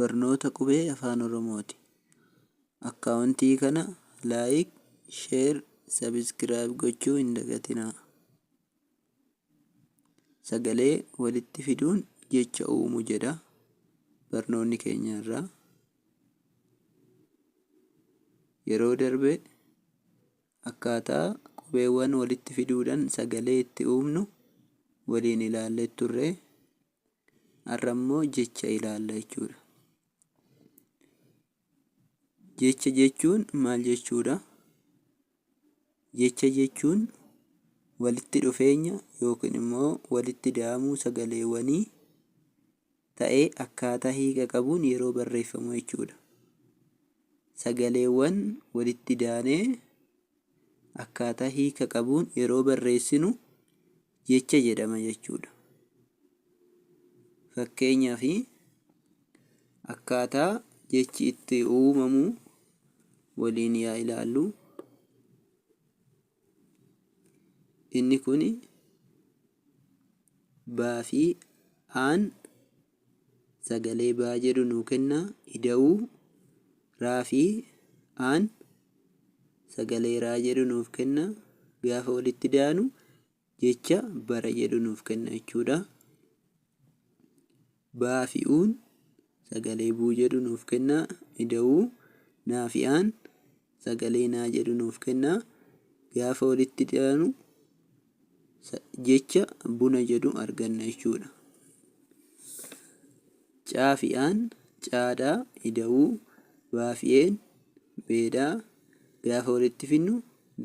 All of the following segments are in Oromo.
Barnoota Qubee Afaan Oromooti. Akkaawuntii kana like, share, subscribe gochuu hin dagatinaa. Sagalee walitti fiduun jecha uumu jedha barnoonni keenya irraa. Yeroo darbe akkaataa qubeewwan walitti fiduudhaan sagalee itti uumnu waliin ilaallee turre. Har'a immoo jecha ilaalla jechuudha. Jecha jechuun maal jechuudha? Jecha jechuun walitti dhufeenya yookiin immoo walitti da'amuu sagaleewwanii ta'ee akkaataa hiika qabuun yeroo barreeffamu jechuudha. Sagaleewwan walitti daanee akkaataa hiika qabuun yeroo barreessinu jecha jedhama jechuudha. Fakkeenyaaf akkaataa jechi itti uumamu waliin yaa ilaallu. Inni kun baa fi aan sagalee baa jedhu nuu kenna. Ida'uu raa fi aan sagalee raa jedhu nuuf kenna. Gaafa walitti daanu jecha bara jedhu nuuf kenna jechuudha. Baa fi uun sagalee buu jedhu nuuf kenna. Ida'uu naa fi aan sagalee naa jedhu nuuf kenna. Gaafa walitti daanu jecha buna jedhu arganna jechuudha. Caa fi aan caadhaa ida'uu baa fi een beedhaa gaafa walitti fidnu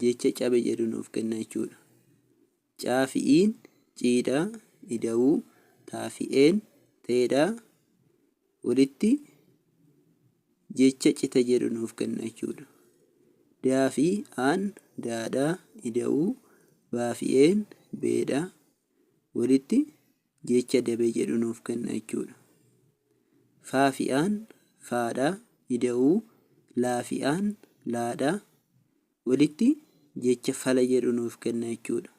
jecha cabe jedhu nuuf kenna jechuudha. Caa fi iin ciidhaa ida'uu taa fi een teedhaa walitti jecha cita jedhu nuuf kenna jechuudha. Daa fi aan daadhaa ida'uu baa fi een beedhaa walitti jecha dabe jedhu nuuf kenna jechuudha. Faa fi aan faadhaa ida'uu laa fi aan laadhaa walitti jecha fala jedhu nuuf kenna jechuudha.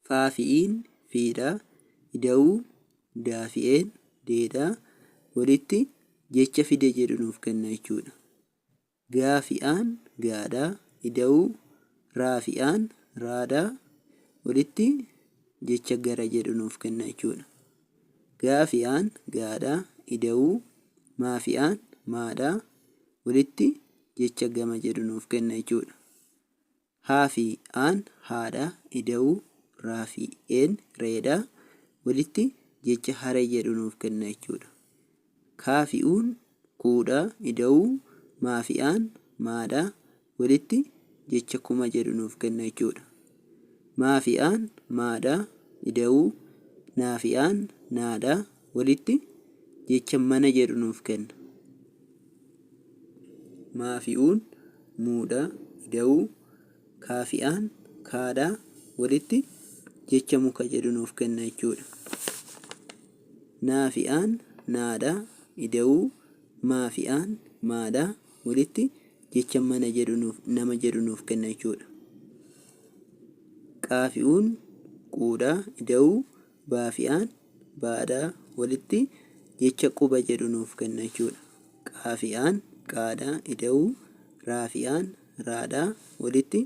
Faa fi iin fiidhaa ida'uu daa fi een deedhaa walitti jecha fide jedhu nuuf kenna jechuudha. Gaa fi aan gaadhaa ida'uu raa fi aan raadhaa walitti jecha gara jedhu nuuf kenna jechuudha. Gaa fi aan gaadhaa ida'uu maa fi aan maadhaa walitti jecha gama jedhu nuuf kenna jechuudha. Haa fi aan haadha ida'uu raa fi een reedhaa walitti jecha haree jedhu nuuf kenna jechuudha. Kaa fi uun kuudhaa ida'uu maa fi aan maadhaa walitti jecha kuma jedhu nuuf kenna jechuudha. Maa fi aan maadhaa ida'uu naa fi aan naadhaa walitti jecha mana jedhu nuuf kenna. Maa fi uun muudhaa ida'uu kaa fi aan kaadhaa walitti jecha muka jedhu nuuf kenna jechuudha. Naa fi aan naadhaa ida'uu maa fi aan maadhaa walitti jecha mana jedhu nuuf nama jedhu nuuf kenna jechuudha. Qaa fi uun quudhaa ida'uu baa fi aan baadhaa walitti jecha quba jedhu nuuf kenna jechuudha. Qaa fi aan qaadhaa ida'uu raa fi aan raadhaa walitti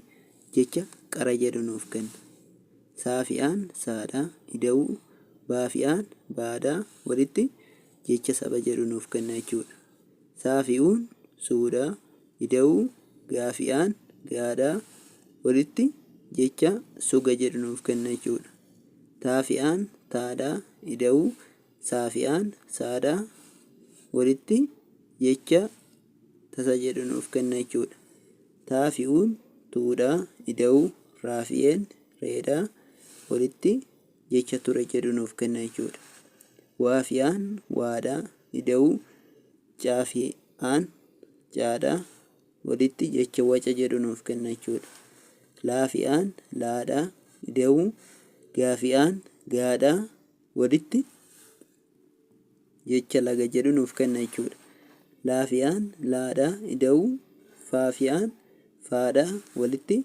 jecha qara jedhu nuuf kenna. Saa fi aan saadhaa ida'uu baa fi aan baadhaa walitti jecha saba jedhu nuuf kenna jechuudha. Saa fi uun suudhaa ida'uu gaa fi aan gaadhaa walitti jecha suga jedhu nuuf kenna jechuudha. Taa fi aan taadhaa ida'uu saa fi aan saadhaa walitti jecha tasa jedhu nuuf kenna jechuudha. Taa fi uun tuudhaa ida'uu raa fi een reedhaa walitti jecha ture jedhu nuuf kenna jechuudha. Waa fi aan waadhaa ida'uu caa fi aan caadhaa walitti jecha waca jedhu nuuf kenna jechuudha. Laa fi aan laadhaa ida'uu gaa fi aan gaadhaa walitti jecha laga jedhu nuuf kenna jechuudha. Laa fi aan laadhaa ida'uu faa fi aan faadhaa walitti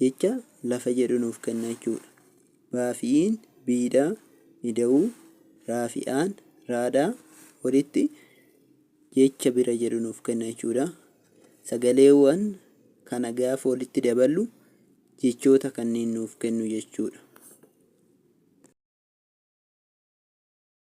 jecha lafa jedhu nuuf kenna jechuudha. Baa fi iin biidhaa ida'uu raa fi aan raadhaa walitti jecha bira jedhu nuuf kenna jechuudha. Sagaleewwan kana gaafa walitti daballu jechoota kanneen nuuf kennu jechuudha.